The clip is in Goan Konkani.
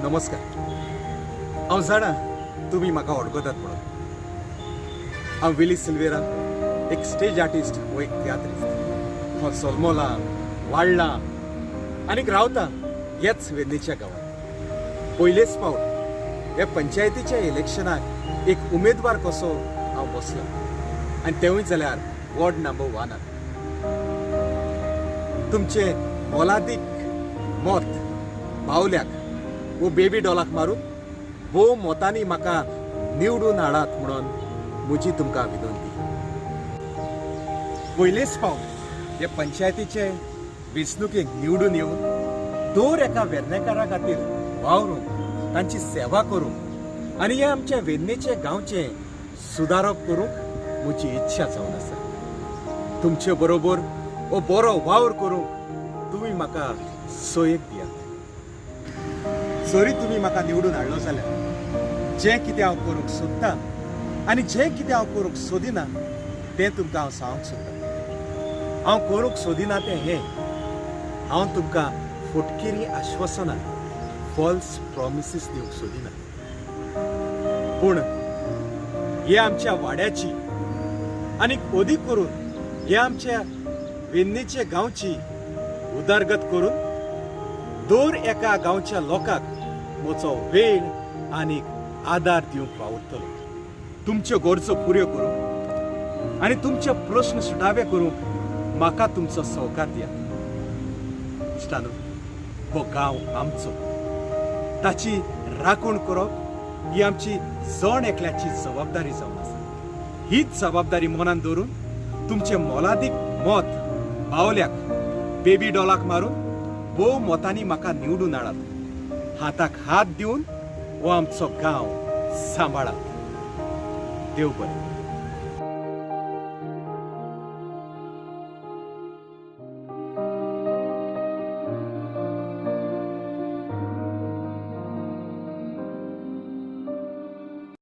नमस्कार. हांव जाणा तुमी म्हाका वळखतात म्हणून. हांव विली सिल्वेरा, एक स्टेज आर्टिस्ट वो एक तियात्रिस्त. हांव जल्मलां, वाडलां आनीक रावता ह्याच वेर्णेच्या गांवांत. पयलेच फावट ह्या पंचायतीच्या इलेक्शनाक एक उमेदवार कसो हांव बसलां आनी तेवूय जाल्यार वॉर्ड नंबर वनान. तुमचें मोलादीक मत बावल्याक वो बेबी डॉलाक मारून भोव मतांनी म्हाका निवडून हाडात म्हणून म्हजी तुमकां विनंती. पयलेच फावट हे पंचायतीचे वेंचणुकेक निवडून येवन दर एका वेर्णेकारा खातीर वावरूंक, तांची सेवा करूंक आनी हे आमच्या वेर्णेचे गांवचें सुदारप करूंक म्हजी इच्छा जावन आसा. तुमचे बरोबर हो बरो वावर करूंक तुमी म्हाका सोयेक दियात. जरी तुमी म्हाका निवडून हाडलो जाल्यार जें कितें हांव करूंक सोदतां आनी जें कितें हांव करूंक सोदिना तें तुमकां हांव सांगूंक सोदतां. हांव करूंक सोदिना तें हें, हांव तुमकां फटकिरी आश्वासनां, फॉल्स प्रॉमिसीस दिवंक सोदिना, पूण हे आमच्या वाड्याची आनी अदीक करून हे आमच्या वेर्णेचे गांवची उदरगत करून दर एका गांवच्या लोकांक म्हजो वेळ आनी आदार दिवंक वावुरतलो. तुमच्यो गरजो पुऱ्यो करूंक आनी तुमचे प्रस्न सुटावे करूंक म्हाका तुमचो सहकार दियात. इश्टानो, हो गांव आमचो, ताची राखण करप ही आमची जण एकल्याची जबाबदारी जावन आसा. हीच जबाबदारी मनान दवरून तुमचें मोलादीक मत बावल्याक, बेबी डॉलाक मारून भोव मतांनी म्हाका निवडून हाडात. हाताक हात दिवन हो आमचो गांव सांबाळात. देव बरें.